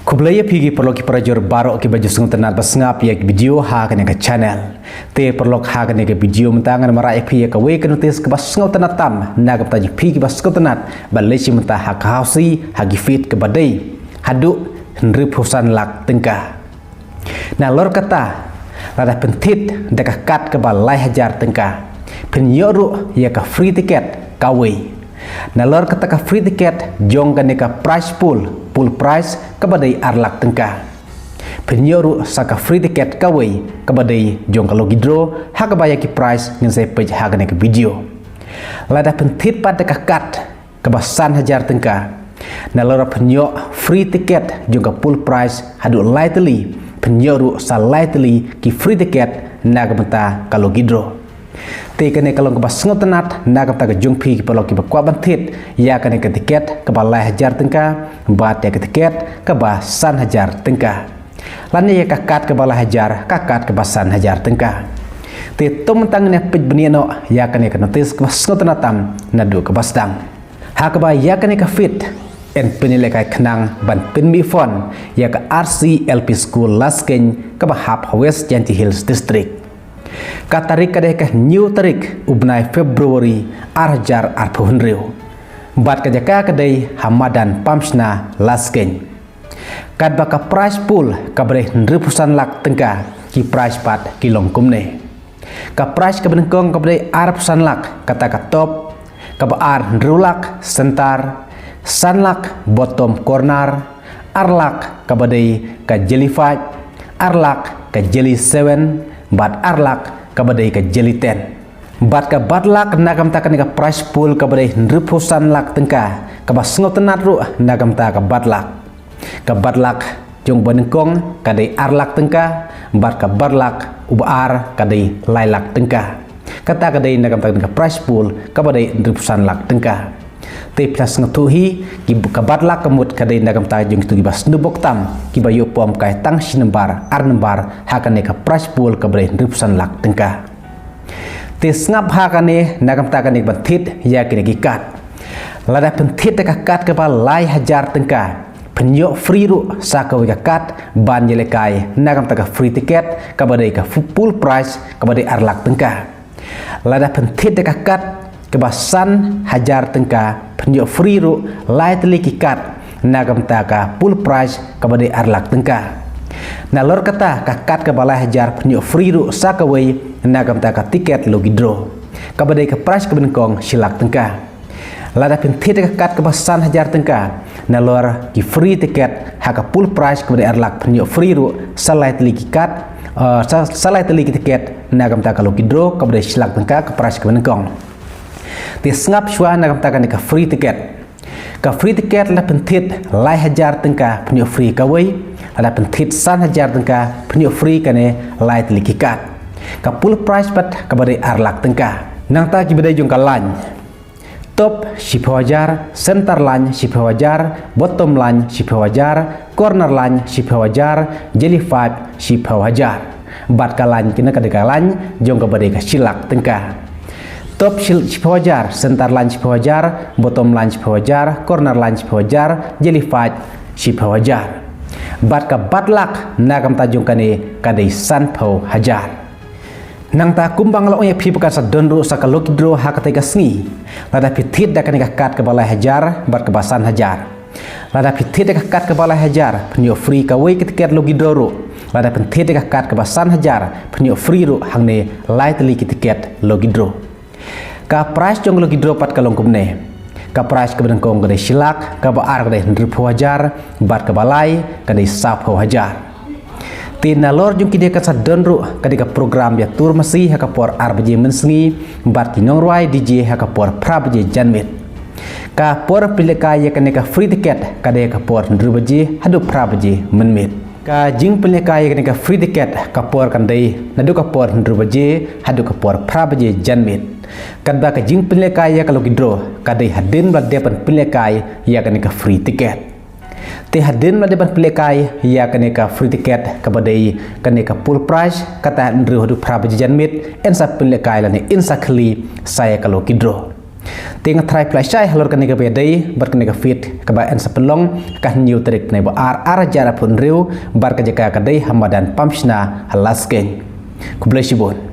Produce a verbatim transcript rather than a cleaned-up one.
Khublei ïa phi ki paralok ki parajor baroh kiba ju sngewtynnat ba sngap ïa ki video ha kane ka channel. Te paralok, ha kane ka video mynta ngan mareh ïa phi ïa kawei ka notis kaba sngewtynnat tam na ka bynta jong phi kiba sngewtynnat ban leit shim bynta ha ka housie ha ki feet kaba dei haduh hynriewphew san lak tyngka. Nalor kata, lada phin thied da ka card kaba lai hajar tyngka, phin ïoh ruh ïa ka free ticket kawei. Nalor kata ka free ticket jong kane ka prize pool, pool prize kaba dei ar lak tyngka, phin ïoh ruh sa ka free ticket kawei kaba dei jong ka lucky draw, ha kaba ïa ki prize ngin sa peit ha kane ka video. Lada phin thied pat da ka card kaba san hajar tyngka, nalor phin ïoh free ticket jong ka pool prize haduh lai tylli, phin ïoh ruh sa lai tylli ki free ticket na ka bynta ka lucky draw. Te kane ka long kaba sngewtynnat na ka bynta ka jong phi ki paralok kiba kwah ban thied ïa kane ka ticket kaba lai hajar tyngka bad ïa ka ticket kaba san hajar tyngka, lane ïa ka card kaba lai hajar, ka card kaba san hajar tyngka. Te to mynta ngin ïa peit bniah noh ïa kane ka notis kaba sngewtynnat tam naduh kaba sdang. Ha kaba ïa kane ka feet yn pynïalehkai khnang ban pynmih fund ïa ka R C L P School Laskein kaba hap ha West Jaintia Hills District. Ka tarik ka dei ka hynñiew tarik u bnai February ar hajar arphew hynriew. Bad ka jaka ka dei ha madan Pamshna Laskein. Katba ka prize pool kaba dei hynriewphew san lak tyngka, ki prize pat ki long kumne. Ka prize kaba nyngkong kaba dei arphew san lak, kata ka top, kaba ar hynriew lak, center, san lak, bottom corner, ar lak kaba dei ka jelly five, ar lak ka jelly seven, bad ar lak kaba dei ka jelly ten. Bad ka bad lak na ka bynta kane ka prize pool kaba dei hynriewphew san lak tyngka, kaba sngewtynnat ruh na ka bynta ka bad lak. Ka bad lak jong uba nyngkong ka dei ar lak tyngka, bad ka bad lak uba ar ka dei lai lak tyngka. Kata ka dei na ka bynta ka prize pool kaba dei hynriewphew san lak tyngka. Te phi la sngewthuh hi, ki, ka bad lak ka mut ka dei na ka bynta jong kito kiba sngewbok tam, kiba ïoh pom kai tang shi nombar, ar nombar ha kane ka prize pool kaba dei hynriewphew san lak tyngka. Te sngap ha kane na ka bynta kane kaban thied ïa kine ki card. Lada phin thied da ka card kaba lai hajar tyngka, phin ïoh free ruh sa kawei ka card ban ïalehkai na ka bynta ka free ticket kaba dei ka fu-, pool prize kaba dei ar lak tyngka. Lada phin thied da ka card kaba san hajar tyngka, phin ïoh free ruh lai tylli ki card na ka bynta ka pool prize kaba dei ar lak tyngka. Nalor kata ka card kaba lai hajar phin ïoh free ruh sa kawei na ka bynta ka ticket lucky draw, kaba dei ka prize kaba nyngkong shi lak tyngka. Lada phin thied da ka card kaba san hajar tyngka, nalor ki free ticket ha ka pool prize kaba dei ar lak phin ïoh free ruh sa lai tylli ki card, eh, sa, sa lai tylli ki ticket na ka bynta ka lucky draw kaba dei shi lak tyngka, ka prize kaba nyngkong. Te sngap shuwa na ka bynta kane ka free ticket. Ka free ticket lada phin thied lai hajar tyngka phin ïoh free kawei, lada phin thied san hajar tyngka phin ïoh free kane lai tylli ki card. Ka pool prize pat kaba dei ar lak tyngka. Nangta kiba dei jong ka line. Top shiphew hajar, center line shiphew hajar, bottom line shiphew hajar, corner line shiphew hajar, jelly five shiphew hajar. Bad ka line kine ka dei ka line jong kaba dei ka shi lak tyngka. Top shi-, shiphew hajar, center line shiphew hajar, bottom line shiphew hajar, corner line shiphew hajar, jelly five shiphew hajar. Bad ka bad lak na ka bynta jong kane ka dei sanphew hajar. Nangta kumba nga la ong ïa phi ba kan sa don ruh sa ka lucky draw ha katei ka sngi. Lada phi thied da kane ka card kaba lai hajar bad kaba san hajar. Lada phi thied da ka card kaba lai hajar phin ïoh free kawei ka ticket lucky draw ruh. Lada phin thied da ka card kaba san hajar phin ïoh free ruh hangne lai tylli ki ticket lucky draw. Ka prize jong ka lucky draw pat ka long kumne. Ka prize kaba nyngkong ka dei shi lak, kaba ar ka dei hynriewphew hajar, bad kaba lai ka dei sawphew hajar. Te nalor jong kine kan sa don ruh ka dei ka program ïa tur masi ha ka por ar baje mynsngi, bad ki nongrwai D J ha ka por phra baje janmiet. Ka por pynlehkai ïa kane ka free ticket ka dei ha ka por hynriew baje haduh phra baje mynmiet. Ka jingpynlehkai ïa kane ka free ticket ka por kan dei naduh ka por hynriew baje haduh ka por phra baje janmiet. Katba ka jingpynlehkai ïa ka lucky draw ka dei hadien ba la dep ban pynlehkai ïa kane ka free ticket. Te hadien ba la dep ban pynlehkai ïa kane ka free ticket kaba dei kane ka pool prize, kata hynriew haduh phra baje janmiet, yn sa pynlehkai lane yn sa khlieh sa ïa ka lucky draw. Te nga tharai phi la shai halor kane kaba ïadei bad kane ka fete kaba yn sa pynlong ha ka hynñiew tarik bnai ba ar, ar hajar arphew hynriew, bad ka jaka ka dei ha madan Pamshna ha Laskein. Khublei shibun.